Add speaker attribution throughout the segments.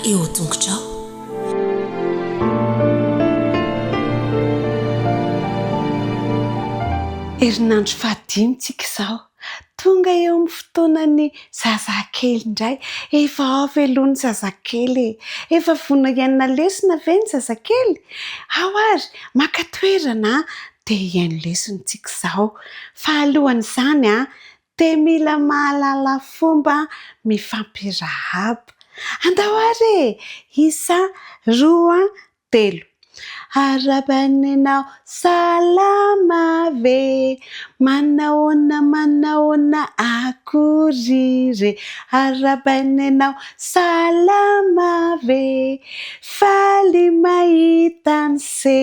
Speaker 1: eo an-tongotrao.
Speaker 2: Herinandro fahadimy tsika izao. Tonga eo amin'ny fotoanan'ny zazakely indray. Efa ao ve aloha ny zazakely e? Efa vonona hiaina lesona ve ny zazakely? Ao ary, maka toerana dia hihaino lesona tsika izao. Fa alohan'izany dia mila mahalala fomba mifampirahaba. Andao ary e! Isa, roa, telo. Arahabainao salama ve? Manahoana manahoana akory re? Arahabainao salama ve? Faly mahita an'se.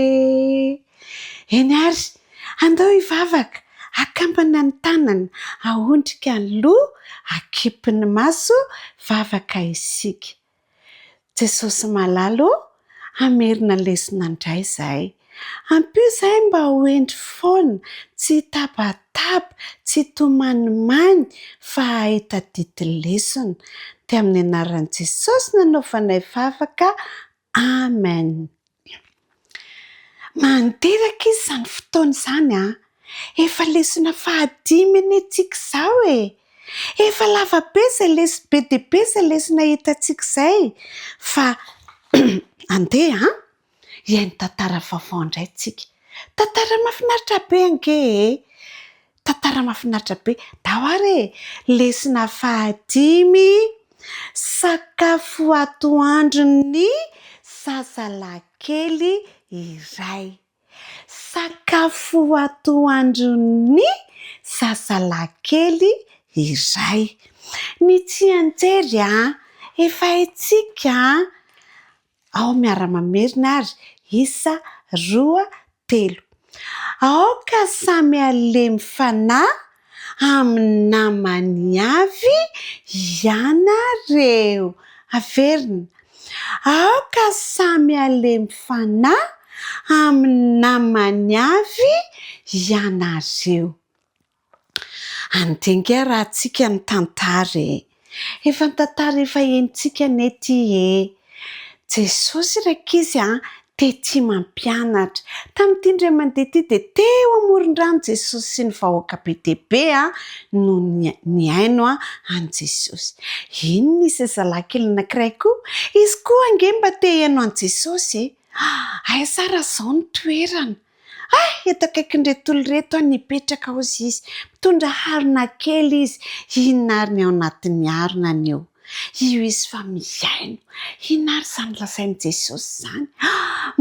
Speaker 2: Eny ary, andao hivavaka, akambana ny tanana, ahondrika ny loha, akipy ny maso, vavaka isika. Jesosy malala ô, hamerina lesona indray izahay. Ampio izahay mba ho hendry foana, tsy hitabataba, tsy hitomanimany fa hahay hitadidy lesona. Dia amin'ny anaran'i Jesosy nanaovanay vavaka, Amen. Mandeha ankizy izany fotoana izany an! Efa lesona fahadimy anie tsika izao e! Efa lava be izay lesona, be dia be izay lesona hitantsika izay fa andeha an! Hihaino tantara vaovao indray tsika. Tantara mahafinaritra be ange e! Tantara mahafinaritra be. Ndao ary e! Lesona fahadimy, sakafo atoandron'ny zazalahy kely iray. Sakafo atoandron'ny zazalahy kely iray. Ny tsianjery an, efa haintsika an! Ao miara-mamerina ary, isa, roa, telo. Aoka samy halemy fanahy amin'ny namany avy ianareo. Averina. Aoka samy halemy fanahy amin'ny namany avy ianareo. Andeha raha tsika ny tantara e! Efa ny tantara efa henontsika anie ity e! Jesosy rankizy a, dia tia mampianatra. Tamin'ity indray mandeha ity dia teo amoron-drano Jesosy sy ny vahoaka be dia be no nihaino an'i Jesosy. Iny nisy zazalahy kely anankiray koa, izy koa ange mba te hihaino an'i Jesosy e! Aiza ary izao ny toerana? Hay! Eto akaikin'ireto olona ireto aho nipetraka hozy izy. Mitondra harona kely izy. Inona ary ny ao anatin'ny haronany eo? Io izy fa mihaino. Inona ary izany lazain'i Jesosy izany?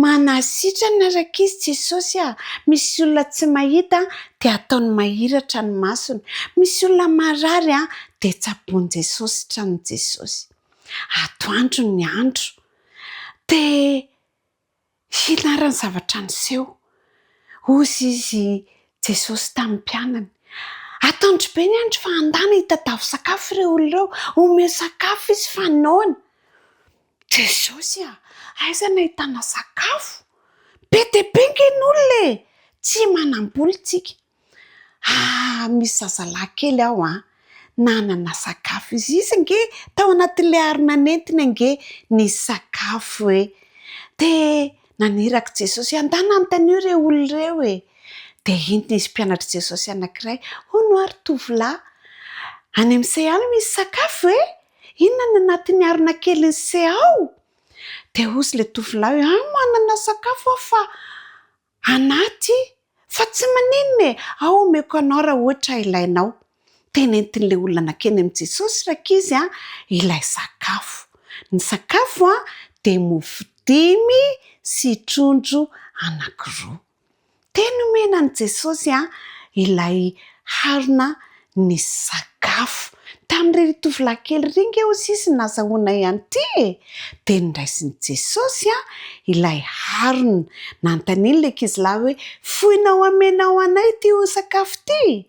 Speaker 2: Manasitrana rankizy Jesosy a! Misy olona tsy mahita dia ataony mahiratra ny masony. Misy olona marary dia tsaboin'i Jesosy, sitranin'i Jesosy. Atoandro ny andro. Dia Inona ary ny zavatra niseho? Hozy izy Jesosy tamin'ny mpianany, Ataondry be ny andro fa andana hitadavo sakafo ireo olona ireo, omeo sakafo izy fa noana. Jesosy a! Aiza no ahitana sakafo? Be dia be ange ny olona e! Tsy manam-bola isika. Ah, misy zazalahy kely ao an! Nanana sakafo izy. Izy ange tao anatin'ilay harona nentiny ange ny sakafo e! Dia naniraka Jesosy hoe andana anontanio ireo olona ireo e! Dia inty nisy mpianatr'i Jesosy anankiray, hono hoa ry tovolahy, any amin'ny se any misy sakafo e! Inona ny anatin'ny harona kelin'ny se ao? Dia hozy ilay tovolahy hoe, ah, manana sakafo aho fa anaty fa tsy maninona e, ao omeko anao raha ohatra ilainao. Dia nentin'ilay olona nankeny amin'i Jesosy rankizy an, ilay sakafo. Ny sakafo an, dia mofo dimy sy trondro anankiroa. Dia nomena an'i Jesosy an, ilay harona ny sakafo. Tamin'iry tovolahy kely iry nge hozy izy no nazahoana an'ity e! Dia noraisin'i Jesosy ilay harona. Nanontaniany ilay ankizilahy hoe, Foinao hamenao anay ity ho sakafo ity?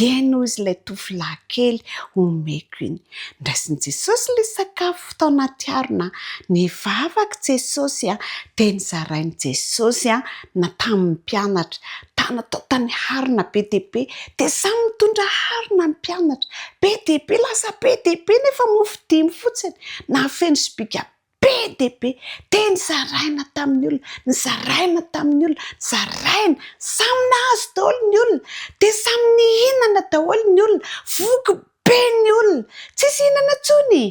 Speaker 2: Eny, hoy izy ilay tovolahy kely, omeko iny. Noraisin'i Jesosy ilay sakafo tao anaty harona. Nivavaka Jesosy dia nozarain'i Jesosy na tamin'ny mpianatra. Natao tany harona be dia be. Dia samy nitondra harona ny mpianatra. Be dia be, lasa be dia be nefa mofo dimy fotsiny. Nahafeno sobika. Be dia be. Dia nozaraina tamin'ny olona, nozaraina tamin'ny olona, nozaraina. Samy nahazo daholo ny olona. Dia samy nihinana daholo ny olona. Voky be ny olona. Tsisy hihinana intsony.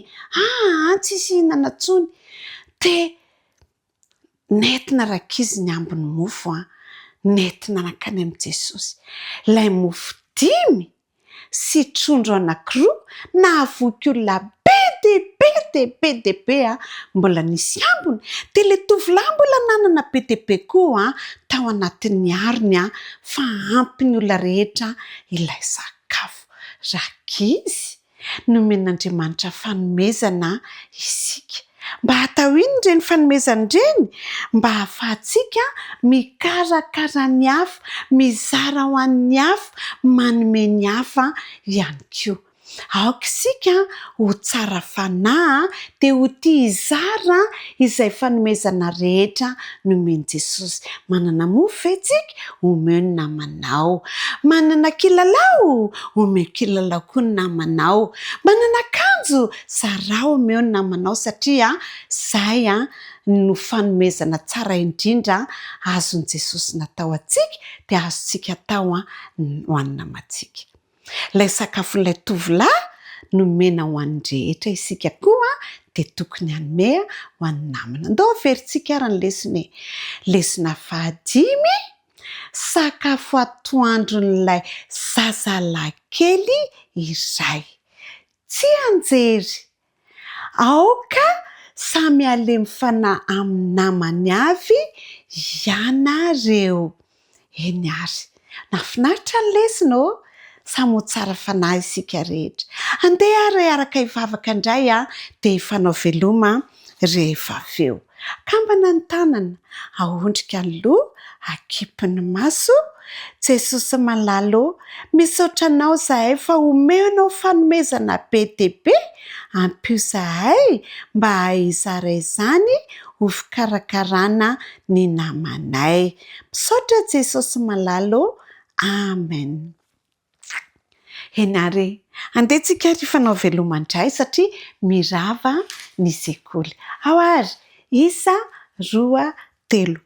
Speaker 2: Aa, tsisy hihinana intsony. Dia nentina rankizy ny ambin'ny mofo an. Nentina nankany amin'i Jesosy. Ilay mofo dimy sy trondro anankiroa nahavoky olona be dia be dia be dia be an, mbola nisy ambiny, dia ilay tovolahy mbola nanana be dia be koa an, tao anatin'ny harony an, fa ampy ny olona rehetra ilay sakafo. Rankizy, nomen'Andriamanitra fanomezana isika. Mba hatao inona ireny fanomezana ireny? Mba hahafahantsika mikarakara ny hafa, mizara ho an'ny hafa, manome ny hafa ihany koa. Aoka isika ho tsara fanahy dia ho tia hizara izay fanomezana rehetra nomen'i Jesosy. Manana mofo ve tsika? Omeo ny namanao. Manana kilalao? Omeo kilalao koa ny namanao. Manana akanjo? Zarao omeo ny namanao satria izay no fanomezana tsara indrindra azon'i Jesosy natao antsika dia azontsika atao ho an'ny namantsika. Ilay sakafon'ilay tovolahy nomena ho an'ny rehetra isika koa dia tokony hanome ho an'ny namana. Ndao averintsika ary ny lesona e! Lesona fahadimy, sakafo atoandron'ilay zazalahy kely iray. Tsianjery! Aoka samy halemy fanahy amin'ny namany avy ianareo. Eny ary. Nahafinaritra ny lesona ô! Samy ho tsara fanahy isika rehetra. Andeha ary hiaraka hivavaka indray dia hifanao veloma rehefa avy eo. Akambana ny tanana, ahondrika ny loha, akipy ny maso, Jesosy malala ô, misaotra Anao zahay fa omenao fanomezana be dia be, ampio zahay mba hahay hizara izany ho fikarakarana ny namanay. Misaotra Jesosy malala ô, Amen. Eny ary e! Andeha tsika ary hifanao veloma indray satria mirava ny sekoly. Ao ary! Isa, roa, telo.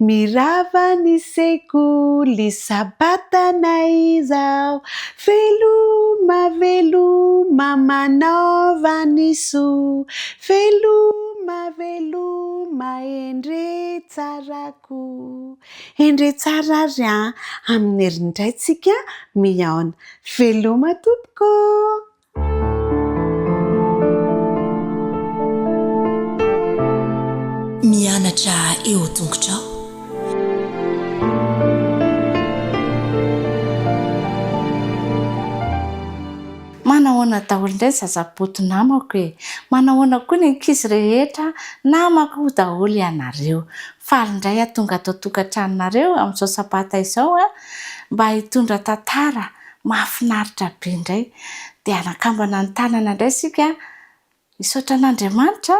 Speaker 2: Mirava ny sekoly, sabatanay izao. Veloma, veloma, manaova ny soa. Veloma, veloma, endre tsara koa. Endrey tsara ary an! Amin'ny heriny indray tsika mihaona. Veloma tompoko ô!
Speaker 1: Mianatra eo tongotrao.
Speaker 3: Manahoana daholo indray ny zazaboto namako e! Manahoana koa ny ankizy rehetra namako daholo ianareo. Faly indray aho tonga ato an-tokantranonareo amin'izao sabata izao mba hitondra tantara mahafinaritra be indray. Dia hanakambana ny tanana indray isika hisaotra an'Andriamanitra,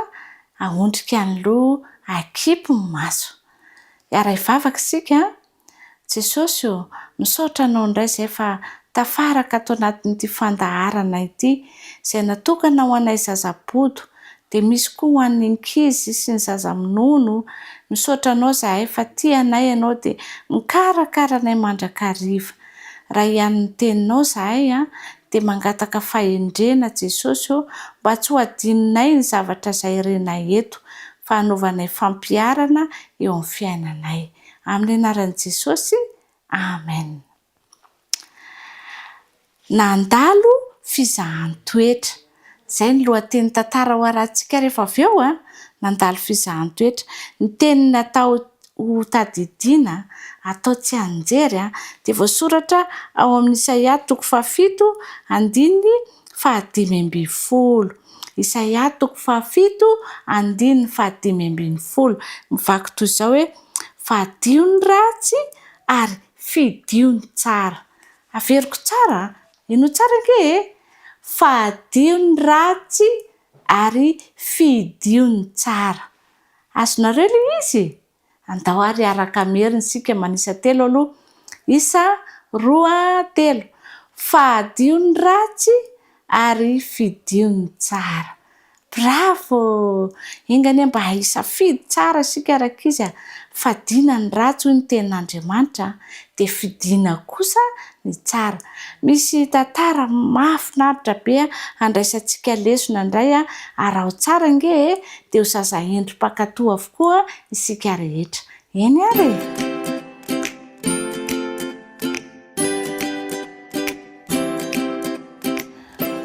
Speaker 3: haondrika ny loha, hakipy ny maso. Hiara-hivavaka isika. Jesosy ô, misaotra Anao indray izay fa tafaraka ato anatin'ity fandaharana ity, izay natokana ho anay zaza bodo, dia misy koa ho an'ny ankizy sy ny zaza minono, misaotra Anao izahay fa tia anay Ianao dia mikarakara anay mandrakariva. Raha hihaino ny teninao izahay dia mangataka fahendrena Jesosy ô, mba tsy ho adinonay ny zavatra izay renay eto, fa hanaovanay fampiharana eo amin'ny fiainanay. Amin'ny anaran'i Jesosy, Amen. Nandalo fizahan-toetra. Izay ny lohatenin'ny tantara ho arahantsika rehefa avy eo an! Nandalo fizahan-toetra. Ny teny natao ho tadidiana, atao tsianjery, dia voasoratra ao amin'ny Isaia toko fahafito andininy fahadimy ambin'ny folo. Isaia toko fahafito andininy fahadimy ambin'ny folo. Mivaky toy izao hoe, Fadio ny ratsy ary fidio ny tsara. Averiko tsara an! Henoy tsara ange e! Fadio ny ratsy ary fidio ny tsara. Azonareo ilay izy? Andao ary hiaraka hamerina isika manisa telo aloha. Isa, roa, telo. Fadio ny ratsy ary fidio ny tsara. Bravo! Enga anie mba hisafidy tsara isika rankizy a! Fadiana ny ratsy hoy ny tenin'Andriamanitra a! Dia fidiana kosa ny tsara. Misy tantara mahafinaritra be handraisantsika lesona indray a! Araho tsara ange e! Dia ho zaza hendry mpankatò avokoa isika rehetra. Eny ary e!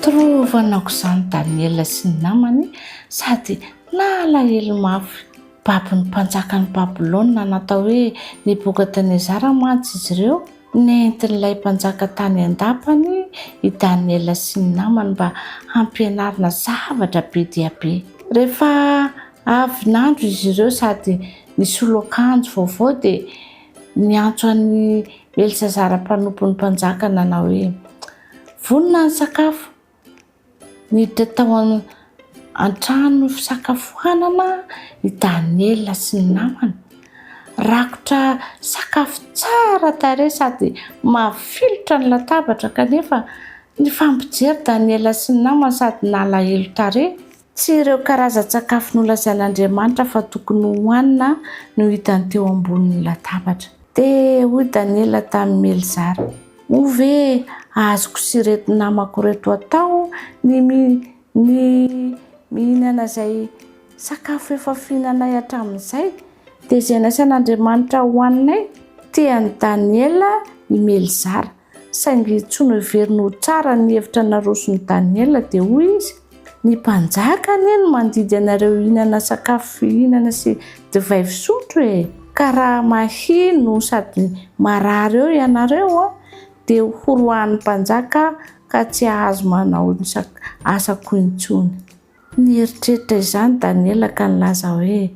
Speaker 3: Trovana aok'izany Daniela sy ny namany sady nalahelo mafy. Babon'ny mpanjakan'i Babylona natao hoe Nebokadnezara mantsy izy ireo. Nentin'ilay mpanjaka tany an-dapany i Daniela sy ny namany mba hampianarina zavatra be dia be. Rehefa avy nandro izy ireo sady nisolo akanjo vaovao dia niantso an'i Belsazara mpanompon'ny mpanjaka nanao hoe, Vonona ny sakafo. Niditra tao an-trano fisakafoanana i Daniela sy ny namany. Rakotra sakafo tsara tarehy sady mafilotra ny latabatra kanefa nifampijery Daniela sy ny namany sady nalahelo tarehy. Tsy ireo karazan-tsakafo nolazain'Andriamanitra fa tokony hohanina no hitany teo ambonin'ny latabatra. Dia hoy Daniela tamin'i Melzara, Moa ve azoko sy ireto namako ireto atao ny ny mihinana izay sakafo efa fihinanay hatramin'izay, dia izay nasain'Andriamanitra hohaninay? Tian'i Daniela i Melzara. Saingy tsy noheveriny ho tsara ny hevitra naroson'i Daniela, dia hoy izy, Ny mpanjaka anie no mandidy anareo hihinana sakafo fihinana sy divay fisotro e! Ka raha mahia no sady marary eo ianareo, dia horoahan'ny mpanjaka ka tsy hahazo manao ny asako intsony. Nieritreritra izany Daniela ka nilaza hoe,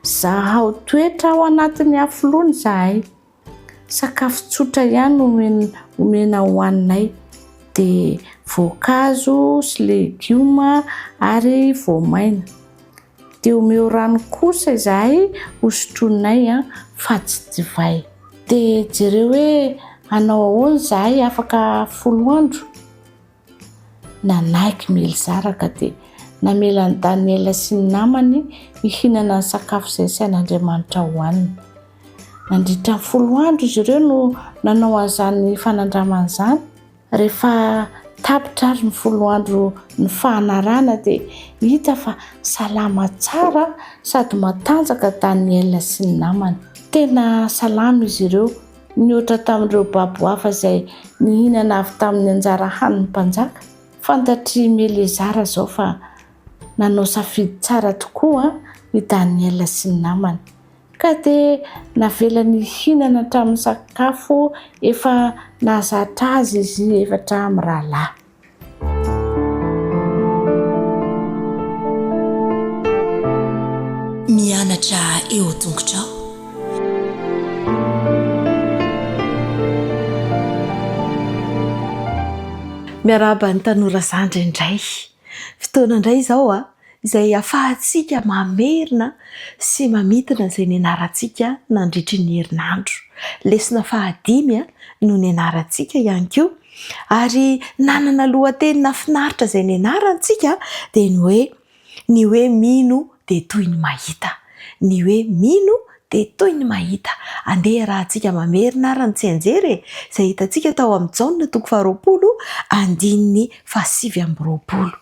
Speaker 3: Zahao toetra ao anatin'ny hafoloana izahay. Sakafo tsotra ihany no omena hohaninay, dia voankazo sy legioma ary voamaina. Dia omeo rano kosa izahay hosotroinay fa tsy divay. Dia jereo hoe hanao ahoana izahay afaka folo andro. Nanaiky Melzara ka dia namela an'i Daniela sy ny namany hihinana ny sakafo izay nasain'Andriamanitra hohaniny. Nandritra ny folo andro izy ireo no nanao an'izany fanandramana izany. Rehefa tapitra ary ny folo andro nifanarahana dia hita fa salama tsara sady matanjaka Daniela sy ny namany. Tena salama izy ireo Nihoatra tamin'ireo babo hafa izay nihinana avy tamin'ny anjara hanin'ny mpanjaka. Fantatr'i Melezara izao fa nanao safidy tsara tokoa i Daniela sy ny namany, ka dia navelany hihinana hatramin'ny sakafo efa nahazatra azy izy efatra mirahalahy.
Speaker 1: Mianatra eo tongotrao.
Speaker 4: Miarahaba ny tanora zandry indray. Fotoana indray izao izay ahafahantsika mamerina sy mamintina izay nianarantsika nandritry ny herinandro. Lesona fahadimy no nianarantsika ihany koa ary nanana lohateny nahafinaritra izay nianarantsika dia ny hoe ny hoe mino dia toy ny mahita. Ny hoe mino dia toy ny mahita. Andeha iarahantsika mamerina ary ny tsianjery e! Izay hitantsika tao amin'ny Jaona toko faharoapolo andininy fahasivy amby roapolo.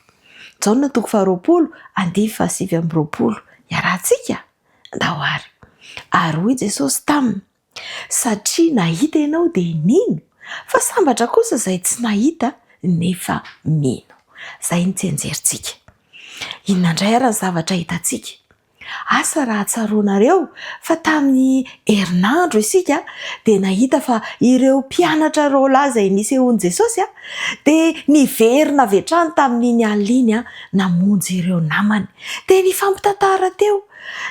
Speaker 4: Jaona toko faharoapolo andininy fahasivy amby roapolo. Iarahantsika? Ndao àry. Ary hoy Jesosy taminy, Satria nahita ianao dia nino, fa sambatra kosa izay tsy nahita nefa mino. Izay no tsianjerintsika. Inona indray ary ny zavatra hitantsika? Asa raha tsaroanareo fa tamin'ny herinandro isika dia nahita fa ireo mpianatra roalahy izay nisehoan'i Jesosy dia niverina avy hatrany tamin'iny alina iny namonjy ireo namany. Dia nifampitantara teo.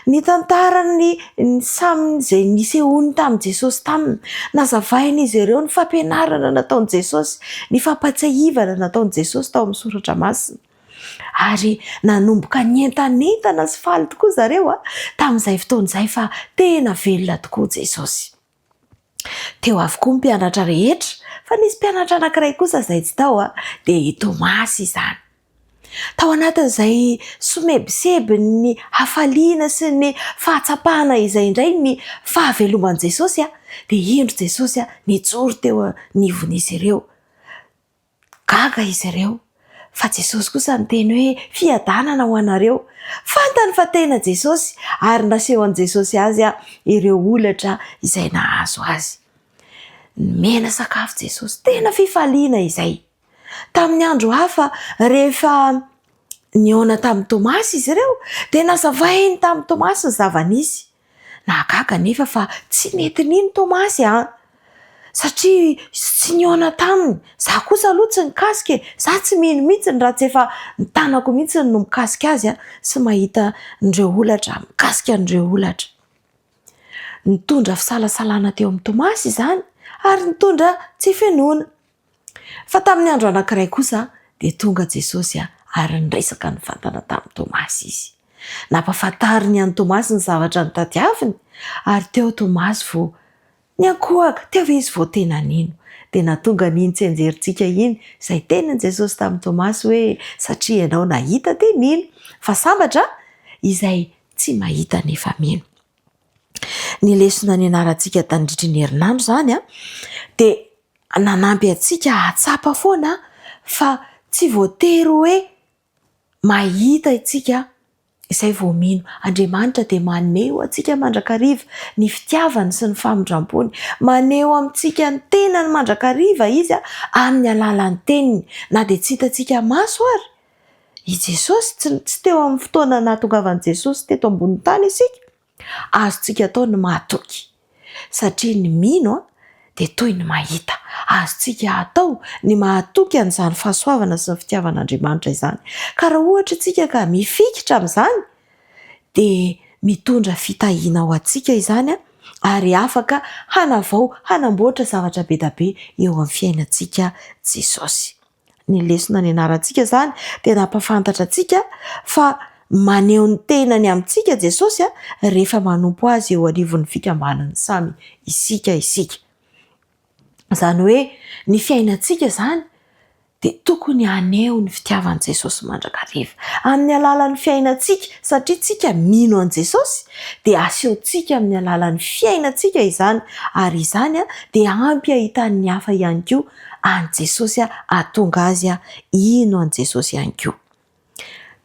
Speaker 4: Nitantara ny samy izay nisehoany tamin'i Jesosy taminy. Nazavain'izy ireo ny fampianarana nataon'i Jesosy, ny fampahatsiahivana nataon'i Jesosy tao amin'ny Soratra Masina. Ary nanomboka nientanentana sy faly tokoa zareo tamin'izay fotoana izay fa tena velona tokoa Jesosy. Teo avokoa ny mpianatra rehetra, fa nisy mpianatra anankiray kosa izay tsy tao, dia i Tomasy izany. Tao anatin'izay somebisebin'ny hafaliana sy ny fahatsapana izay indray ny fahaveloman'i Jesosy, dia indro Jesosy nijoro teo anivon'izy ireo. Gaga izy ireo, fa Jesosy kosa niteny hoe, Fiadanana ho anareo. Fantany fa tena Jesosy, ary nasehon'i Jesosy azy ireo holatra izay nahazo azy. Nomena sakafo Jesosy. Tena fifaliana izay. Tamin'ny andro hafa, rehefa nihaona tamin'i Tomasy izy ireo, dia nazavainy tamin'i Tomasy ny zava-nisy. Nahagaga anefa fa tsy nety nino Tomasy an! Satria tsy nihaona taminy. Za kosa aloha tsy nikasika e! Za tsy mino mihitsy raha tsy efa ny tanako mihitsy no mikasika azy sy mahita an'ireo holatra, mikasika an'ireo holatra. Nitondra fisalasalana teo amin'i Tomasy izany ary nitondra tsy finoana. Fa tamin'ny andro anankiray kosa dia tonga Jesosy ary niresaka nivantana tamin'i Tomasy izy. Nampahafantariny an'i Tomasy ny zavatra notadiaviny ary teo Tomasy vao niankohoka, teo izy vao tena nino. Dia nahatonga an'iny tsianjerintsika iny izay tenin'i Jesosy tamin'i Tomasy hoe satria ianao nahita dia nino, fa sambatra izay tsy mahita nefa mino. Ny lesona nianarantsika tandritry ny herinandro izany dia nanampy antsika hahatsapa foana fa tsy voatery hoe mahita isika izay vao mino. Andriamanitra dia maneho antsika mandrakariva ny fitiavany sy ny famindrampony. Maneho amintsika ny tenany mandrakariva Izy amin'ny alalan'ny teniny, na dia tsy hitantsika maso ary i Jesosy. Tsy tsy teo amin'ny fotoana nahatongavan'i Jesosy teto ambonin'ny tany isika. Azontsika atao ny mahatoky, satria ny mino dia toy ny mahita. Azontsika atao ny mahatoky an'izany fahasoavana sy ny fitiavan'Andriamanitra izany. Ka raha ohatra isika ka mifikitra amin'izany, dia mitondra fitahiana ho antsika izany ary afaka hanavao, hanamboatra zavatra be dia be eo amin'ny fiainantsika Jesosy. Ny lesona nianarantsika izany dia nampahafantatra antsika fa maneho ny tenany amintsika Jesosy rehefa manompo Azy eo anivon'ny fikambanan'ny samy isika isika. Izany hoe ny fiainantsika izany dia tokony haneho ny fitiavan'i Jesosy mandrakariva. Amin'ny alalan'ny fiainantsika, satria tsika mino an'i Jesosy, dia asehontsika amin'ny alalan'ny fiainantsika izany, ary izany dia ampy ahitan'ny hafa ihany koa an'i Jesosy hahatonga azy hino an'i Jesosy ihany koa.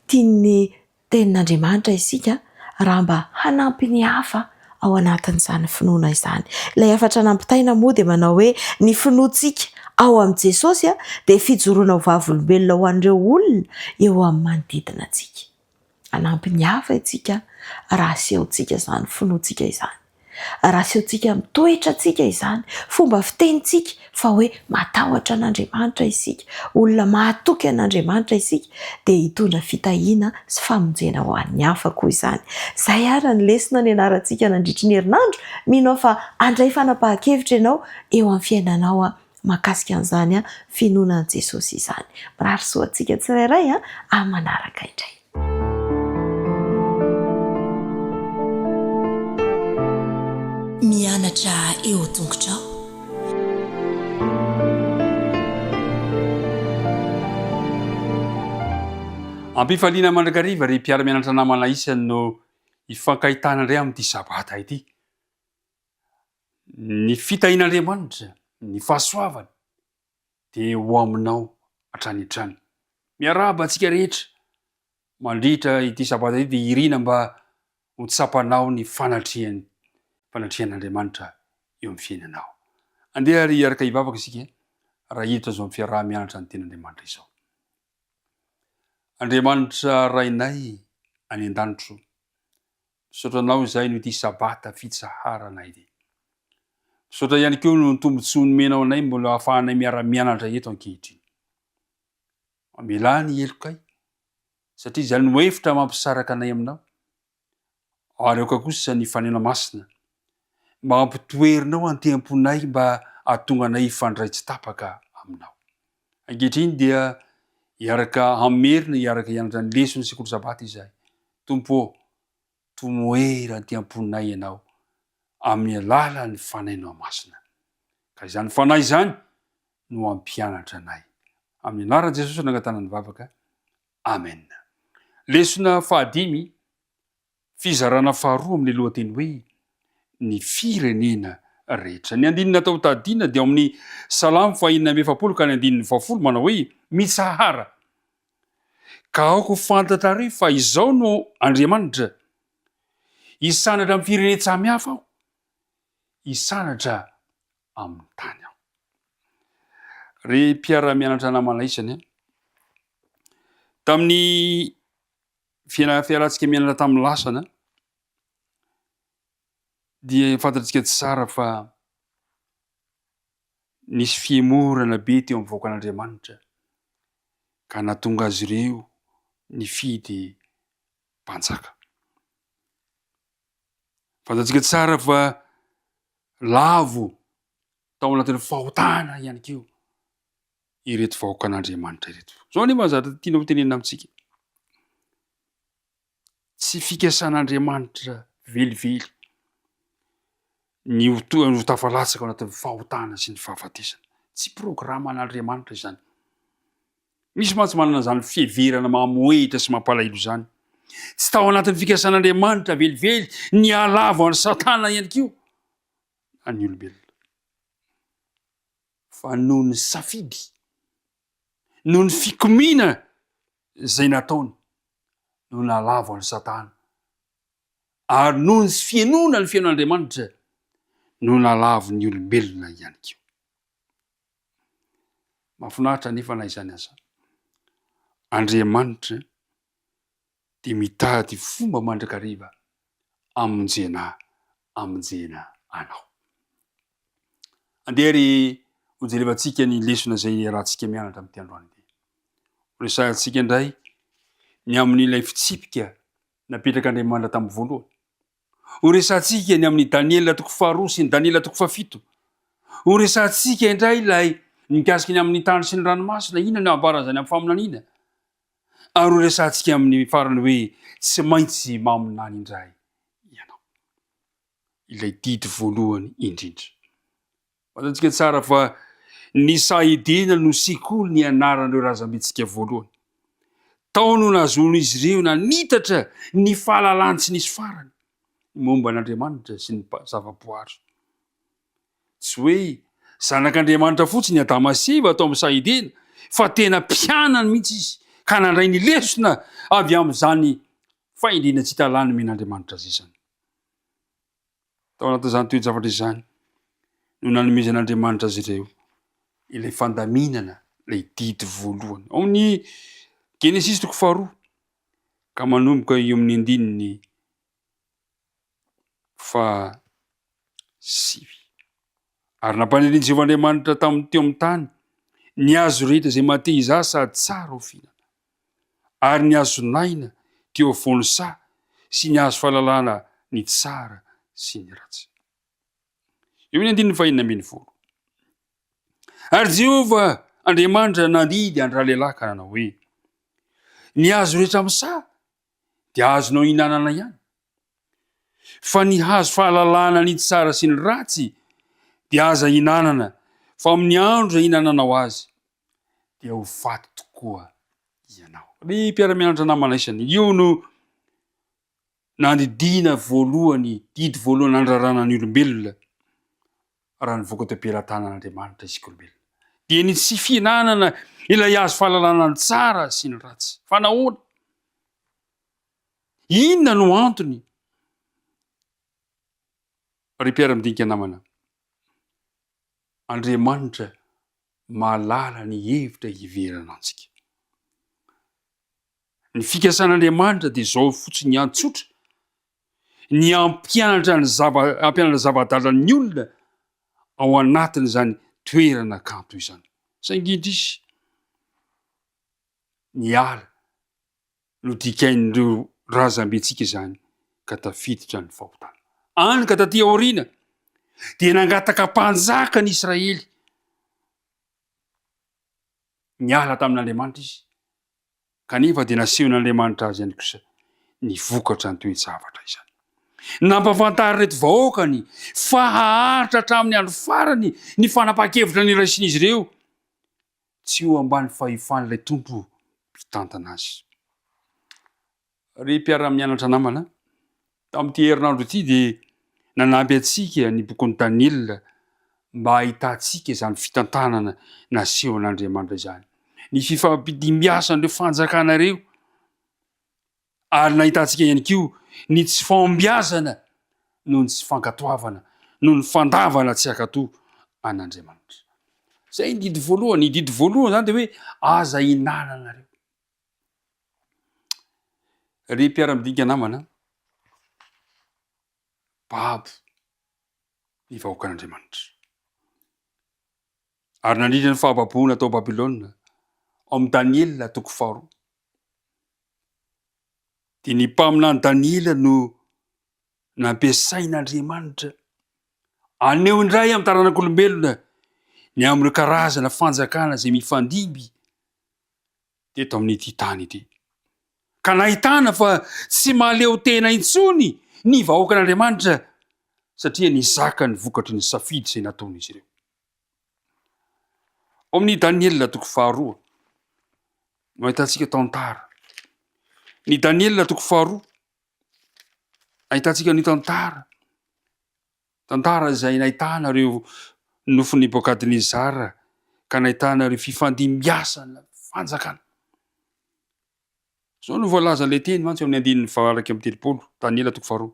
Speaker 4: Tian'ny Tenin'Andriamanitra isika raha mba hanampy ny hafa ao anatin'izany finoana izany. Ilay hafatra nampitaina moa dia manao hoe ny finoantsika ao amin'i Jesosy dia fijoroana ho vavolombelona ho an'ireo olona eo amin'ny manodidina antsika. Hanampy ny hafa isika raha asehontsika izany finoantsika izany. Raha asehontsika amin'ny toetrantsika izany, fomba fitenintsika fa hoe matahotra an'Andriamanitra isika, olona mahatoky an'Andriamanitra isika, dia hitondra fitahiana sy famonjena ho an'ny hafa koa izany. Izay ary ny lesona nianarantsika nandritry ny herinandro. Mino aho fa handray fanapahan-kevitra ianao eo amin'ny fiainanao mahakasika an'izany finoana an'i Jesosy izany. Mirary soa antsika tsirairay amin'ny manaraka indray.
Speaker 1: Mianatra eo tongotrao.
Speaker 5: Ampifaliana mandrakariva ry mpiara-mianatra namana isany no hifankahitana indray amin'ity sabata ity. Ny fitahian'Andriamanitra, ny fahasoavany dia ho aminao hatrany hatrany. Miarahaba antsika rehetra mandritra ity sabata ity dia irina mba ho tsapanao ny fanatrehany fanatrehan'Andriamanitra eo amin'ny fiainanao. Andeha ary hiaraka hivavaka isika raha hiditra izao amin'ny fiaraha-mianatra ny tenin'Andriamanitra izao. Andriamanitra Rainay any an-danitro, Misaotra Anao izahay noho ity Sabata fitsaharana ity. Misaotra ihany koa noho ny tombontsoa nomenao anay mbola ahafahanay miara-mianatra eto ankehitriny. Mamelà ny helokay, satria izany no efitra mampisaraka anay aminao, ary aoka kosa ny Fanena Masina mba hampitoherinao antemponay mba hahatonga anay hifandray tsy tapaka aminao. Ankehitriny dia hiaraka hamerina hiaraka hianatra ny leson'ny sekoly Sabata izahay. Tompo ô, tomoera aty am-ponay Ianao amin'ny alalan'ny Fanahinao Masina. Ka izany Fanahy izany no hampianatra anay. Amin'ny anaran'i Jesosy no angatahana ny vavaka. Amen. Lesona fahadimy, fizarana faharoa amin'ny lohateny hoe Ny firenena rehetra. Ny andininy natao hotadiana dia ao amin'ny Salamo fahenina amby 40 ka ny andininy fahafolo manao hoe Mitsahara, ka aoka ho fantatrareo fa izao no Andriamanitra, hisandratra amin'ny firenen-tsamihafa aho, hisandratra amin'ny tany aho. Ry mpiara-mianatra namana isany, tamin'ny fialantsika mianatra tamin'ny lasana dia fantatsika tsara fa nisy fihemorana be teo amin'ny vahoakan'Andriamanitra ka nahatonga azy ireo nifidy mpanjaka. Fantatsika tsara fa lavo tao anatin'ny fahotana ihany koa ireto vahoakan'Andriamanitra ireto. Izao anefa ny zavatra tiana hotenenina amintsika. Tsy fikasan'Andriamanitra velively ny ho to- ho tafalatsaka ao anatin'ny fahotana sy ny fahafatesana. Tsy programan'Andriamanitra izany. Misy mantsy manana izany fiheverana mamohehitra sy mampalahelo izany. Tsy tao anatin'ny fikasan'Andriamanitra velively ny hahalavo an'i Satana ihany koa na ny olombelona. Fa noho ny safidy, noho ny fikomiana izay nataony no nahalavo an'i Satana, ary noho ny fihenoana ny feon'Andriamanitra no nahalavo ny olombelona ihany koa. Mahafinaritra anefa na izany aza, Andriamanitra dia mitady fomba mandrakariva hamonjena hamonjena anao. Andeha ary hojerevantsika ny lesona izay iarahantsika mianatra amin'ity androany ity. Horesahantsika indray ny amin'ilay fitsipika napetrak'Andriamanitra tamin'ny voalohany. Horesahantsika ny amin'i Daniela toko faharoa sy ny Daniela toko fahafito. Horesahantsika indray ilay mikasika ny amin'ny tany sy ny ranomasina, inona no ambaran'izany amin'ny faminaniana. Ary horesahantsika amin'ny farany hoe tsy maintsy maminany indray ianao. Ilay didy voalohany indrindra. Fantatsika tsara fa ny saha Edena no sekoly nianaran'ireo razambentsika voalohany. Tao no nahazoan'izy ireo nanitatra ny fahalalany tsy nisy farany momba an'Andriamanitra sy ny zavaboary. Tsy hoe zanak'Andriamanitra fotsiny i Adama sy Eva tao amin'ny saha Edena, fa tena mpianany mihitsy izy, ka nandray ny lesona avy amin'izany fahendrena tsy hita lany nomen'Andriamanitra azy izany. Tao anatin'izany toe-javatra izany no nanomezan'Andriamanitra azy ireo ilay fandaminana, ilay didy voalohany. Ao amin'ny Genesisy toko faharoa ka manomboka eo amin'ny andininy faha sivy. Ary nampanirian'i Jehovah Andriamanitra tamin'ny teo amin'ny tany ny hazo rehetra izay mateza azy sady tsara ho fihinana. Ary ny hazon'aina teo afovoan'ny saha sy ny hazo fahalalana ny tsara sy ny ratsy. Eo ny andininy fahenina 16. Ary Jehovah Andriamanitra nandidy an-dralehilahy ka nanao hoe, Ny hazo rehetra amin'ny saha dia azonao ihinanana ihany. Fa ny hazo fahalalana ny tsara sy ny ratsy dia aza ihinanana, fa amin'ny andro izay ihinananao azy dia ho faty tokoa ianao. Ry mpiara-mianatra namana isany, io no nandidiana voalohany, didy voalohany nandrarana ny olombelona raha nivoaka teo am-pelatanan'Andriamanitra isika olombelona. Dia ny tsy fihinanana ilay hazo fahalalana ny tsara sy ny ratsy. Fa nahoana? Inona no antony? Ry mpiara-midinika namana, Andriamanitra mahalala ny hevitra hiheverana antsika. Ny fikasan'Andriamanitra dia izao fotsiny ihany tsotra, ny hampianatra ny zava hampianatra zava-adala ny olona ao anatin'izany toerana kanto izany. Saingy indrisy, ny ala nodikain'ireo razambentsika izany ka tafiditra ny fahotana. Any ka taty aoriana dia nangataka mpanjaka ny Israely. Niala tamin'Andriamanitra izy, kanefa dia nasehon'Andriamanitra azy ihany kosa ny vokatra ny toe-javatra izany. Nampahafantarin'ireto vahoakany fa haharitra hatramin'ny andro farany ny fanapahan-kevitra niraisin'izy ireo tsy ho ambany fahefan'ilay Tompo mpitantana azy. Ry mpiara-mianatra namana, tamin'ity herinandro ity dia nanampy antsika ny bokin'i Daniela mba hahitantsika izany fitantanana nasehon'Andriamanitra izany. Ny fifampidimbiasan'ireo fanjakana ireo ary nahitantsika ihany koa ny tsy fahombiazana noho ny tsy fankatoavana, noho ny fandavana tsy hankatò an'Andriamanitra. Izay ny didy voalohany. Ny didy voalohany izany dia hoe aza ihinananareo. Ry mpiara-midinika namana, babo ny vahoakan'Andriamanitra. Ary nandritra ny fahababoana tao Babylona, ao amin'i Daniela toko faharoa, dia ny mpaminany Daniela no nampiasain'Andriamanitra haneho indray amin'ny taranak'olombelona ny amin'ireo karazana fanjakana izay mifandimby teto amin'ity tany ity. Ka nahitana fa tsy mahaleo tena intsony ny vahoakan'Andriamanitra satria nizaka ny vokatry ny safidy izay nataon'izy ireo. Ao amin'ny Daniela toko faharoa no ahitantsika tantara. Ny Daniela toko faharoa ahitantsika ny tantara Tantara izay nahitana ireo nofon'i Nebokadnezara ka nahitana ireo fifandimbiasana fanjakana. Izao no voalazan'ilay teny mantsy eo amin'ny andininy faha-31, Daniela toko faharoa.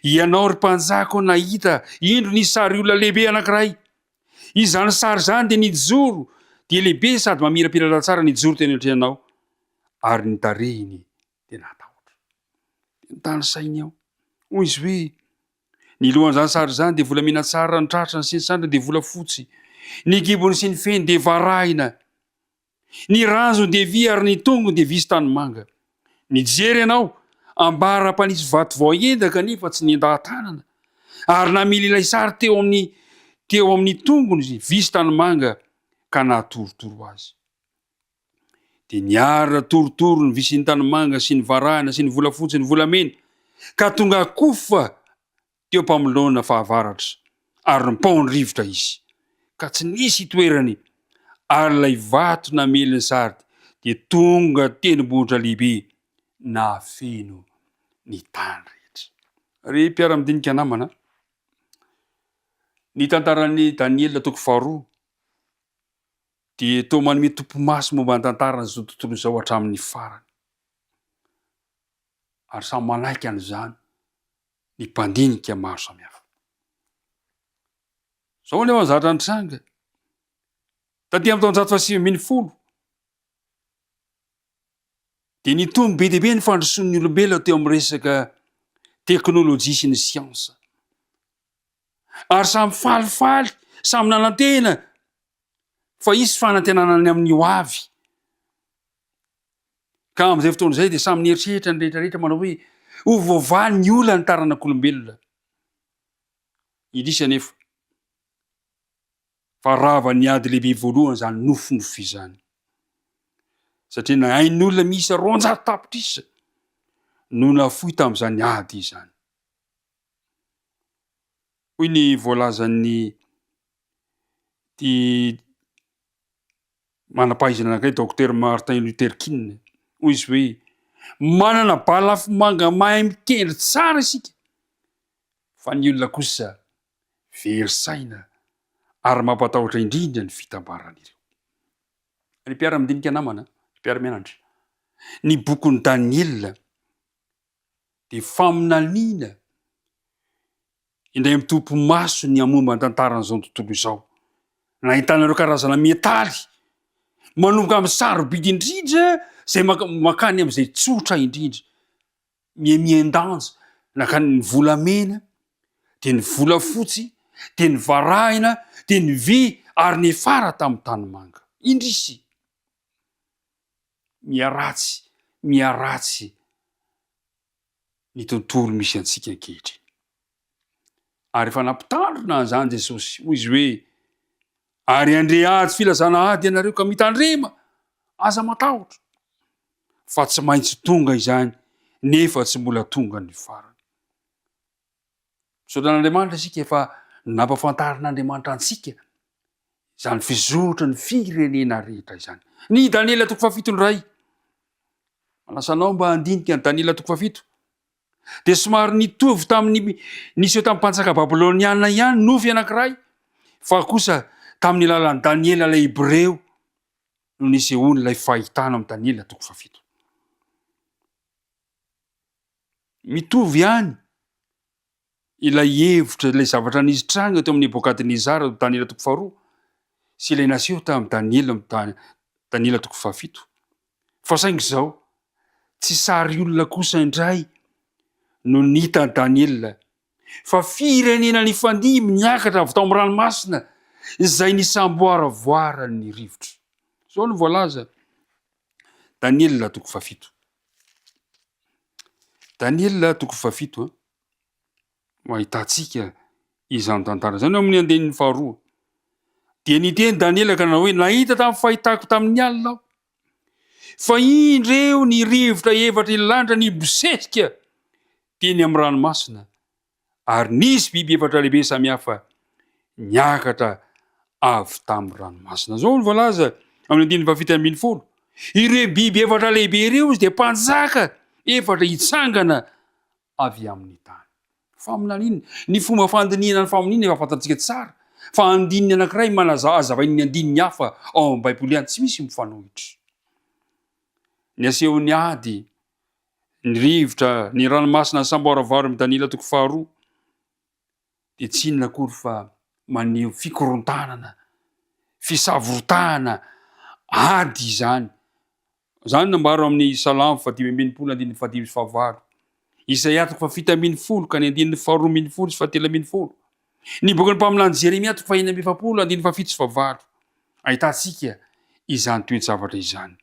Speaker 5: Ianao ry mpanjaka ô nahita, indro nisy sary olona lehibe anankiray. Izany sary izany dia nijoro, dia lehibe sady mamirapiratra tsara nijoro teny anatrehanao, ary ny tarehiny dia nahatahotra. Dia nitany sainy aho. Hoy izy hoe, Ny lohan'izany sary izany dia volamena tsara, ny tratrany sy ny sandriny dia volafotsy, ny kibony sy ny feny dia varahina, ny ranjony dia vy ary ny tongony dia vy sy tanimanga. Nijery ianao, ambara-panisy vato voaendaka nefa tsy nendahan-tanana, ary namily ilay sary teo amin'ny teo amin'ny tongony vy sy tanimanga ka nahatorotoro azy. Dia niara torotoro ny visy ny tanimanga sy ny varahina sy ny volafotsy ny volamena ka tonga kofa teo am-pamoloana fahavaratra ary nipaon'ny rivotra izy ka tsy nisy itoerany ary ilay vato namely ny sary dia tonga tendrombohitra lehibe nahafeno ny tany rehetra. Ry mpiara-midinika namana, ny tantaran'i Daniela toko faharoa dia toa manome topimaso momba ny tantaran'izao tontolo izao hatramin'ny farany. Ary samy manaiky an'izany ny mpandinika maro samihafa. Izao anefa ny zavatra nitranga. Taty amin'ny taonjato fahasivy ambin'ny folo, dia nitombo be dia be ny fandrosoan'ny olombelona teo amin'ny resaka teknolojia sy ny siansa. Ary samy falifaly, samy nanantena fa hisy fanantenana ny amin'ny ho avy. Ka amin'izay fotoana izay dia samy nieritreritra ny rehetra rehetra manao hoe ho voavaha ny olan'ny taranak'olombelona. Indrisy anefa fa rava ny ady lehibe voalohany izany nofinofy izany. Satria na ain'olona miisa 200 tapitrisa no nafoy tamin'izany ady izany. Hoy ny voalazan'ny ity manam-pahaizana anankiray Docteur Martin Luther King. Hoy izy hoe manana balafomanga mahay mikendry tsara isika fa ny olona kosa very saina ary mampatahotra indrindra ny fitambaran'ireo. Ry mpiara-midinika namana, ry mpiara-mianatra, ny bokin'i Daniela dia faminaniana indray mitopy maso ny hamomba ny tantaran'izao tontolo izao. Nahitana ireo karazana metaly manomboka amin'ny sarobidy indrindra izay mankany amin'izay tsotra indrindra, mihamihen-danja, nankany ny volamena, dia ny volafotsy, dia ny varahina, dia ny vy ary ny fara tamin'ny tanimanga. Indrisy! Miharatsy, miharatsy ny tontolo misy antsika ankehitriny. Ary efa nampitandrina an'izany Jesosy. Hoy izy hoe, Ary handre ady filazana ady ianareo ka mitandrema, aza matahotra, fa tsy maintsy tonga izany, nefa tsy mbola tonga ny farany. Misaotra an'Andriamanitra isika efa nampafantarin'Andriamanitra antsika izany fizotry ny firenena rehetra izany. Ny Daniela toko fahafito indray. Manasa anao mba handinika ny Daniela toko fahafito. Dia somary nitovy tamin'ny niseho tamin'ny mpanjaka babyloniana ihany nofy anankiray, fa kosa tamin'ny alalan'i Daniela ilay Hebreo no nisehoan'ilay fahitana amin'i Daniela toko fahafito. Mitovy ihany ilay hevitra, ilay zavatra nisy tranga teo amin'i Nebokadnezara ao Daniela toko faharoa sy ilay naseho tamin'i Daniela amin'ny Daniela toko fahafito. Fa saingy izao, tsy sary olona kosa indray no nitan'i Daniela, fa firenena nifandimby niakatra avy tao amin'ny ranomasina izay nisamboaravoaran'ny rivotra. Izao no voalaza, Daniela toko fahafito. Daniela toko fahafito a, no ahitantsika izany tantara izany eo amin'ny andininy faharoa. Dia niteny Daniela ka nanao hoe, nahita tamin'ny fahitako tamin'ny alina aho, fa indreo ny rivotra efatry ny lanitra nibosesika teny amin'ny ranomasina, ary nisy biby efatra lehibe samihafa niakatra avy tamin'ny ranomasina. Izao no voalaza amin'ny andininy fahafito 17. Ireo biby efatra lehibe ireo izy dia mpanjaka efatra hitsangana avy amin'ny tany. Faminaniana. Ny fomba fandinihana ny faminaniana efa fantatsika tsara fa andininy anankiray manaza hazavain'ny andininy hafa ao amin'ny Baiboly ihany, tsy misy mifanohitra. Ny asehon'ny ady ny rivotra, ny ranomasina samboaravaro amin'i Daniela toko faharoa dia tsy inona akory fa maneho fikorontanana, fisavoritahana, ady izany. Izany no nambara ao amin'ny Salamo fahadimy 65 andininy fahadimy sy fahavalo. Isaia toko fahafito 15 ka ny andininy faharoa 12 sy fahatelo 12. Ny bokin'ny mpaminany Jeremia toko fahenina 46 andininy fahafito sy fahavalo. Ahitantsika izany toe-javatra izany.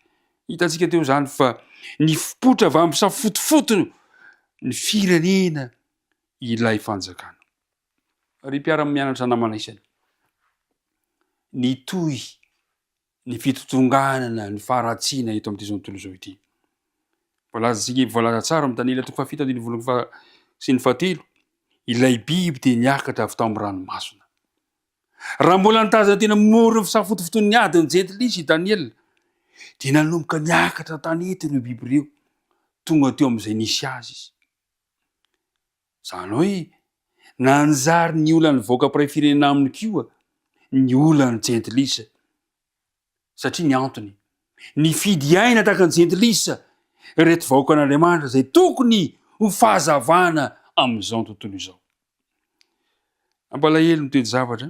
Speaker 5: Hitantsika teo izany fa nipoitra avy amin'ny safotofoto ny firenena ilay fanjakana. Ry mpiara-mianatra namana isany, nitohy ny fitotonganana ny faharatsiana eto amin'ity izao tontolo izao ity. Voalazantsika voalaza tsara amin'ny Daniela toko fahafito andininy voalohany faha sy ny fahatelo, ilay biby dia niakatra avy tao amin'ny ranomasina. Raha mbola nitazana teny amoron'ny fisafotofotoan'ny ady ny jentilisa i Daniela, dia nanomboka niakatra an-tanety ireo biby ireo, tonga teo amin'izay nisy azy izy. Izany hoe, nanjary ny olan'ny vahoaka mpiray firenena aminy koa ny olan'ny jentilisa. Satria ny antony, nifidy aina tahaka ny jentilisa ireto vahoakan'Andriamanitra izay tokony ho fahazavana amin'izao tontolo izao. Mampalahelo ny toe-javatra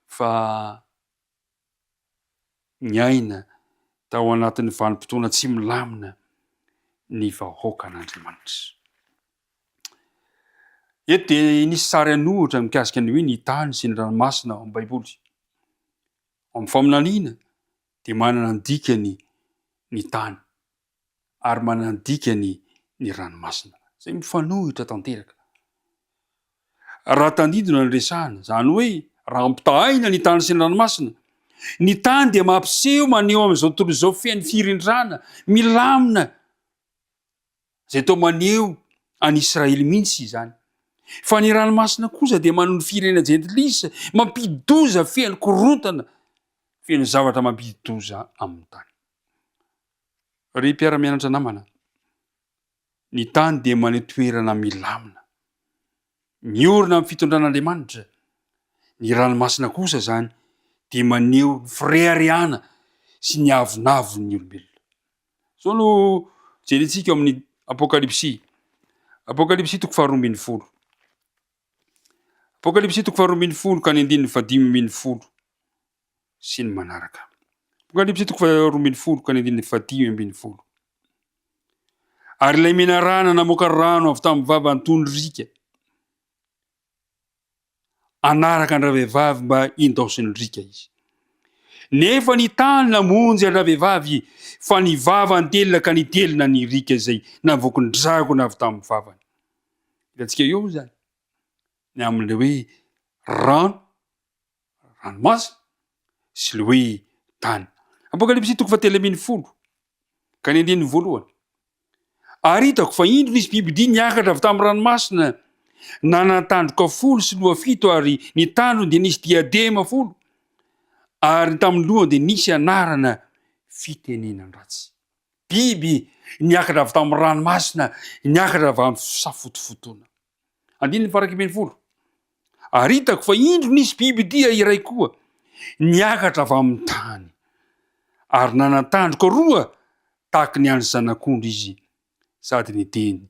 Speaker 5: fa niaina tao anatin'ny vanim-potoana tsy milamina ny vahoakan'Andriamanitra. Eto dia nisy sary an'ohatra mikasika ny hoe ny tany sy ny ranomasina ao amin'ny Baiboly. Ao amin'ny faminaniana dia manana ny dikany ny tany ary manana ny dikany ny ranomasina, izay mifanohitra tanteraka. Raha tandindona no resahana, izany hoe raha ampitahaina ny tany sy ny ranomasina, ny tany dia mampiseho maneho amin'izao tontolo izao feno firindrana, milamina, izay toa maneho an'i Israely mihitsy izany. Fa ny ranomasina kosa dia manondro firenena jentilisa, mampidi-doza, feno korontana, feno zavatra mampidi-doza amin'ny tany. Ry mpiara-mianatra namana, ny tany dia maneho toerana milamina, miorina amin'ny fitondran'Andriamanitra. Ny ranomasina kosa izany dia maneho ny fireharehana sy ny avonavon'ny olombelona. Izao no jerentsika ao amin'ny Apokalypsy. Apokalypsy toko faharoa 12. Apokalypsy toko faharoa 12 ka ny andininy fahadimy 15 sy ny manaraka. Apokalypsy toko faharoa 12 ka ny andininy fahadimy 15. Ary ilay menarana namoaka rano avy tamin'ny vavany toy ny riaka. Hanaraka an-dravehivavy mba hindaosin'ny riaka izy. Nefa ny tany namonjy an-dravehivavy fa ny vavany telina ka nitelina ny riaka izay navoaky ny dragona avy tamin'ny vavany. Hitantsika eo izany ny amin'ilay hoe rano ranomasina sy ilay hoe tany. Apokalypsy toko fahatelo 13 ka ny andininy voalohany. Ary hitako fa indro nisy bibidia niakatra avy tamin'ny ranomasina, nanan-tandroka folo sy loha fito ary ny tandrony dia nisy diadema folo, ary tamin'ny lohany dia nisy anarana fitenenan-dratsy. Biby niakatra avy tamin'ny ranomasina, niakatra avy amin'ny fisafotofotoana. Andininy faha 11. Ary hitako fa indro nisy bibidia iray koa niakatra avy amin'ny tany, ary nanan-tandroka roa tahaky ny an'ny zanak'ondry izy, sady niteny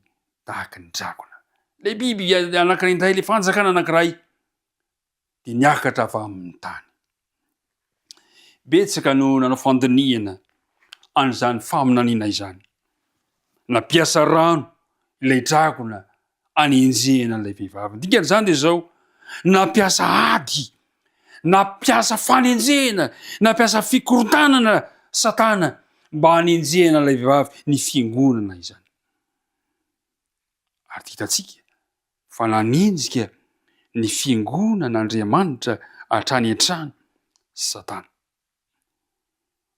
Speaker 5: tahaky ny dragona. Ilay biby anankiray indray, ilay fanjakana anankiray, dia niakatra avy amin'ny tany. Betsaka no nanao fandinihana an'izany faminaniana izany. Nampiasa rano ilay dragona anenjehana ilay vehivavy. Ny dikan'izany dia izao, nampiasa ady, nampiasa fanenjehana, nampiasa fikorontanana Satana mba hanenjehana ilay vehivavy, ny fiangonana izany. Ary hitantsika fa nanenjika ny fiangonan'Andriamanitra hatrany hatrany Satana.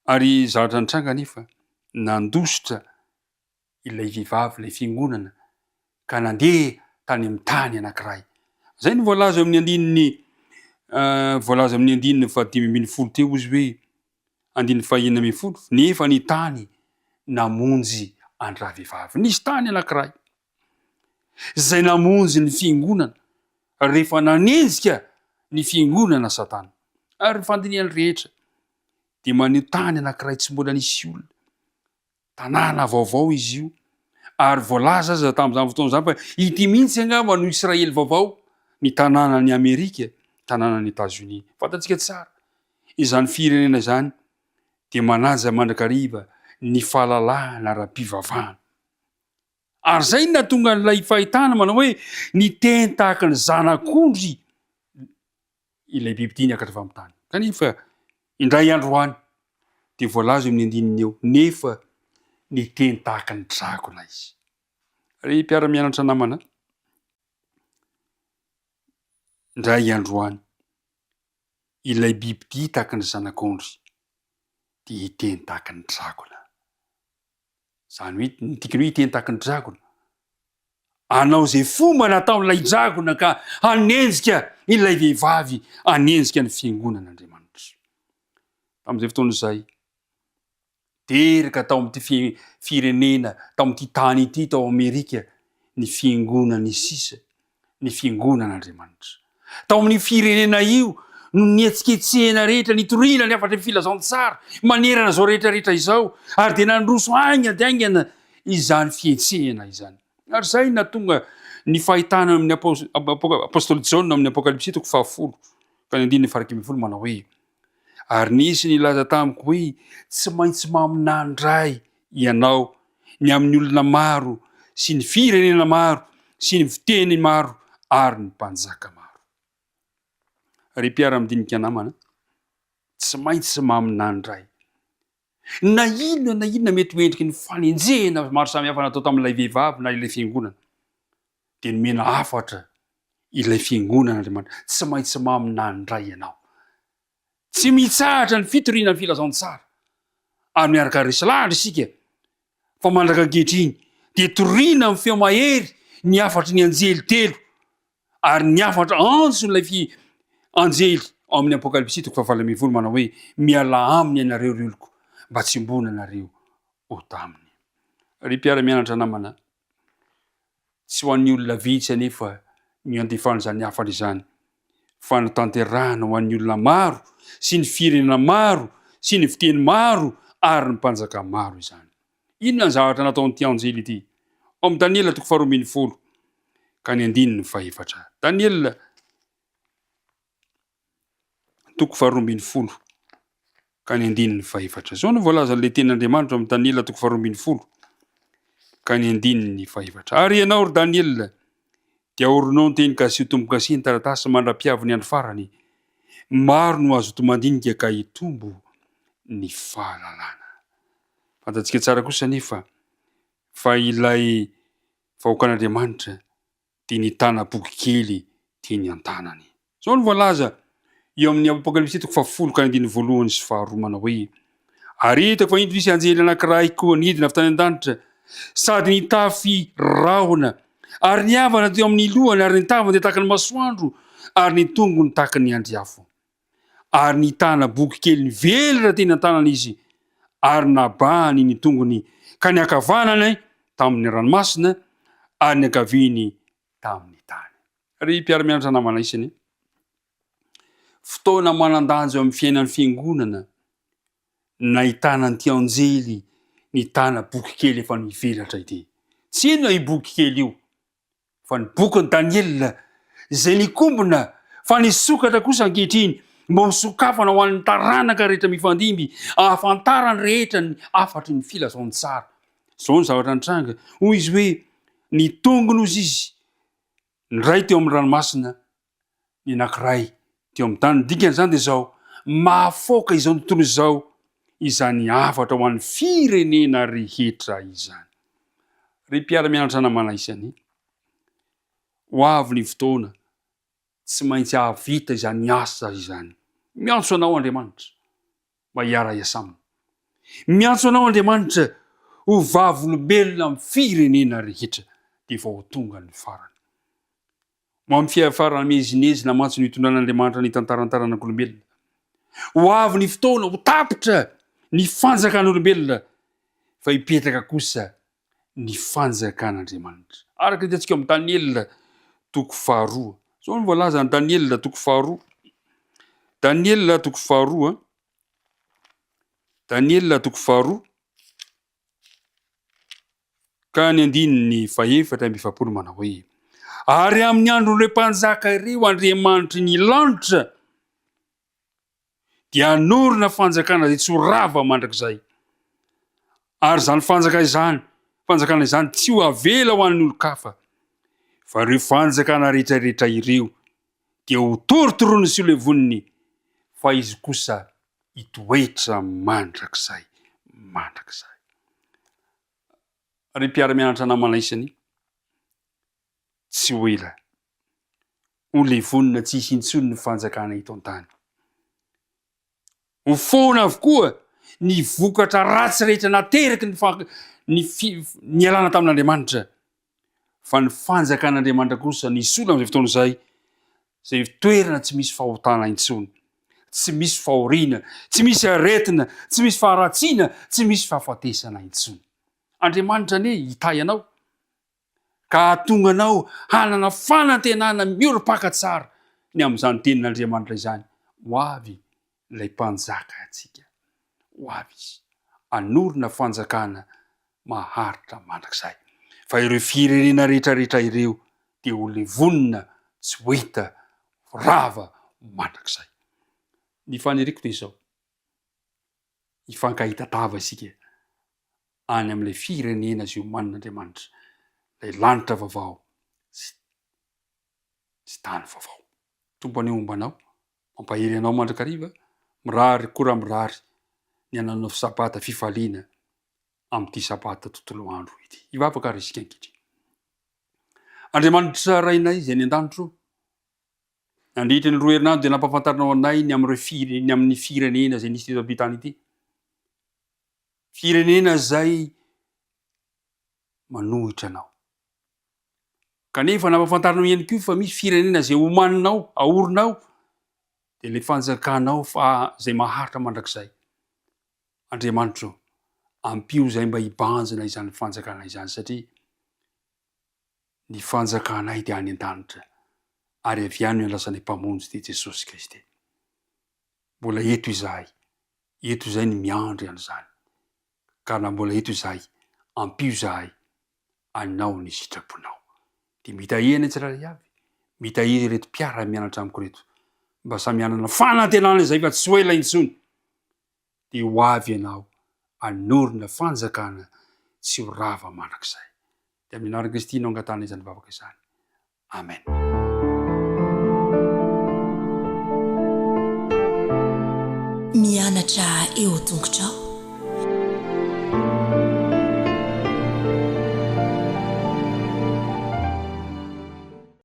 Speaker 5: Ary zavatra nitranga anefa, nandositra ilay vehivavy, ilay fiangonana, ka nandeha tany amin'ny tany anankiray. Izay no voalaza eo amin'ny andininy voalaza amin'ny andininy fahadimy ambin'ny folo teo izy hoe andininy fahenina ambin'ny folo, nefa ny tany namonjy an-dravehivavy. Nisy tany anankiray izay namonjy ny fiangonana rehefa nanenjika ny fiangonana Satana. Ary ny fandinihany rehetra dia maneho tany anankiray tsy mbola nisy olona. Tanàna vaovao izy io, ary voalaza aza tamin'izany fotoana izany fa ity mihitsy angamba no Israely vaovao, ny tanànan'i Amerika, tanànan'i Etazonia. Fantatsika tsara, izany firenena izany dia manaja mandrakariva ny fahalalahana ara-pivavahana. Ary izay no nahatonga an'ilay fahitana manao hoe niteny tahaka ny zanak'ondry ilay bibidia niakatra avy amin'ny tany. Kanefa indray andro any dia voalaza eo amin'ny andininy eo, nefa niteny tahaka ny dragona izy. Ry mpiara-mianatra namana, indray andro any ilay bibidia tahaka ny zanak'ondry dia hiteny tahaka ny dragona. Izany hoe, ny dikany hoe hiteny tahaky ny dragona, hanao izay fomba nataon'ilay dragona ka hanenjika ilay vehivavy, hanenjika ny fiangonan'Andriamanitra. Tamin'izay fotoana izay, teraka tao amin'ity firenena, tao amin'ity tany ity, tao Amerika, ny fiangonan'ny sisa, ny fiangonan'Andriamanitra. Tao amin'io firenena io no nihetsiketsehina rehetra, nitoriana ny hafatry ny filazantsara manerana izao rehetra rehetra izao, ary dia nandroso haingana dia haingana izany fihetsehana izany. Ary izay no nahatonga ny fahitana amin'ny apostoly Jaona amin'ny Apokalypsy toko fahafolo ka ny andininy faha 11 manao hoe, Ary nisy nilaza tamiko hoe, Tsy maintsy maminany indray ianao ny amin'ny olona maro sy ny firenena maro sy ny fiteny maro ary ny mpanjaka maro. Ry mpiara-midinika namana, tsy maintsy maminany indray. Na inona na inona mety ho endriky ny fanenjehana maro samihafa natao tamin'ilay vehivavy na ilay fiangonana, dia nomena hafatra ilay fiangonana Andriamanitra, tsy maintsy maminany indray ianao. Tsy mitsahatra ny fitoriana ny filazantsara ary miaraka resy lahatra isika fa mandraka ankehitriny dia toriana amin'ny feo mahery ny hafatry ny anjely telo ary ny hafatra antson'ilay fi anjely ao amin'ny Apokalypsy toko fahavalo ambin'ny folo manao hoe mialà aminy ianareo ry oloko mba tsy himbonanareo ota aminy. Ry mpiara-mianatra namana, Tsy ho an'ny olona vitsy anefa ny andefana izany hafatra izany, fa notanterahana ho an'ny olona maro sy ny firenena maro sy ny fiteny maro ary ny mpanjaka maro izany. Inona ny zavatra nataon'ity anjely ity? Ao amin'ny Daniela toko faharoa ambin'ny folo ka ny andininy fahefatra. Daniela toko faharoa ambin'ny folo ka ny andininy fahefatra. Izao no voalazan'ilay tenin'Andriamanitra ao amin'ny Daniela toko faharoa ambin'ny folo ka ny andininy fahefatra. Ary ianao ry Daniela dia aorinao ny teny ka asio tombo-kase ny taratasy mandra-piavin'ny andro farany. Maro no hazoto mandinika ka hitombo ny fahalalana. Fantatsika tsara kosa anefa fa ilay vahoakan'Andriamanitra dia nitana boky kely teny an-tanany. Izao no voalaza eo amin'ny Apokalypsy toko fahafolo ka ny andininy voalohany sy faharoa manao hoe, Ary hitako fa indro nisy anjely anankiray koa nidina avy tany an-danitra, sady nitafy rahona, ary ny avana teo amin'ny lohany, ary ny tavany dia tahaka ny masoandro, ary ny tongony tahaka ny andry afo. Ary nitana boky kely nivelatra teny an-tanany izy, ary nabahany ny tongony. ka ny ankavanany tamin'ny ranomasina ary ny ankaviany tamin'ny tany. Ry mpiara-mianatra namana isany, fotoana manan-danja eo amin'ny fiainan'ny fiangonana nahitana an'ity anjely nitana bokikely efa nivelatra ity. Tsy inona io bokikely io fa ny bokin'i Daniela izay nikombona fa nisokatra kosa ankehitriny mba ho sokafana ho an'ny taranaka rehetra mifandimby ahafantarany rehetra ny hafatry ny filazantsara. Izao ny zavatra nitranga, hoy izy hoe, ny tongony hozy izy, ny iray teo amin'ny ranomasina, ny anankiray teo amin'ny tany. Ny dikan'izany dia izao, mahafaoka izao tontolo izao izany hafatra ho an'ny firenena rehetra izany. Ry mpiara-mianatra namana isany, ho avy ny fotoana tsy maintsy hahavita izany asa izany. Miantso anao Andriamanitra mba hiara-hiasa aminy. Miantso anao Andriamanitra ho vavolombelona amin'ny firenena rehetra dia efa ho tonga ny farany. Ho amin'ny fiafarana miezinezina mantsy no hitondran'Andriamanitra ny tantaran-taranak'olombelona. Ho avy ny fotoana ho tapitra ny fanjakan'olombelona fa hipetraka kosa ny fanjakan'Andriamanitra. Araka ny hitantsika ao amin'ny Daniela toko faharoa. Izao no voalazan'i Daniela toko faharoa. Daniela toko faharoa. Daniela toko faharoa. Ka ny andininy fahefatra amby 40 manao hoe: Ary amin'ny andron'ireo mpanjaka ireo Andriamanitry ny lanitra dia hanorina fanjakana izay tsy ho rava mandrakizay. Ary izany fanjaka izany, fanjakana izany tsy ho avela ho an'ny olon-kafa, fa ireo fanjakana rehetra rehetra ireo dia ho torotoroiny sy ho levoniny, fa izy kosa hitoetra mandrakizay mandrakizay. Ry mpiara-mianatra namana isany, tsy ho ela ho levonina tsy hisy intsony ny fanjakana eto an-tany. Ho foana avokoa ny vokatra ratsy rehetra nateraky ny ny nialana tamin'Andriamanitra, fa ny fanjakan'Andriamanitra kosa nisolo amin'izay fotoana izay, izay toerana tsy misy fahotana intsony, tsy misy fahoriana, tsy misy aretina, tsy misy faharatsiana, tsy misy fahafatesana intsony. Andriamanitra anie hitahy anao ka hahatonga anao hanana fanantenana miorim-paka tsara ny amin'izany tenin'Andriamanitra izany. Ho avy ilay Mpanjaka antsika. Ho avy Izy hanorina fanjakana maharitra mandrakizay. Fa ireo firenena rehetra rehetra ireo dia ho levonina tsy ho hita, ho rava mandrakizay. Ny faniriako dia izao, hifankahita tava isika any amin'ilay firenena izay omanin'Andriamanitra, ilay lanitra vaovao sy sy tany vaovao. Tompo anie homba anao, mampahery anao mandrakariva, mirary koa raha mirary ny hanananao sabata fifaliana amin'ity sabata tontolo andro ity. Hivavaka ary isika ankehitriny. Andriamanitra Rainay izay any an-danitra o, nandritra ny roa herinandro dia nampahafantarinao anay ny amin'ireo fire, ny amin'ny firenena izay nisy teto amin'ity tany ity. Firenena izay manohitra anao. Kanefa nampahafantarinao ihany koa fa misy firenena izay omaninao, aorinao, dia ilay fanjakanao fa izay maharitra mandrakizay. Andriamanitra ô, ampio izahay mba hibanjina izany fanjakana izany satria ny fanjakanay dia any an-danitra ary avy any no iandrasanay Mpamonjy dia Jesosy Kristy. Mbola eto izahay, eto izay ny miandry an'izany. Ka na mbola eto izahay, ampio izahay anao ny sitraponao. Dia mitahia ny tsirairay avy, mitahia ireto mpiara-mianatra amiko ireto, mba samy hanana fanantenana izay fa tsy ho ela intsony, dia ho avy ianao hanorina fanjakana tsy ho rava mandrakizay. Dia amin'ny anaran'i Kristy no angatahana izany vavaka izany. Amen.
Speaker 1: Mianatra eo tongotrao.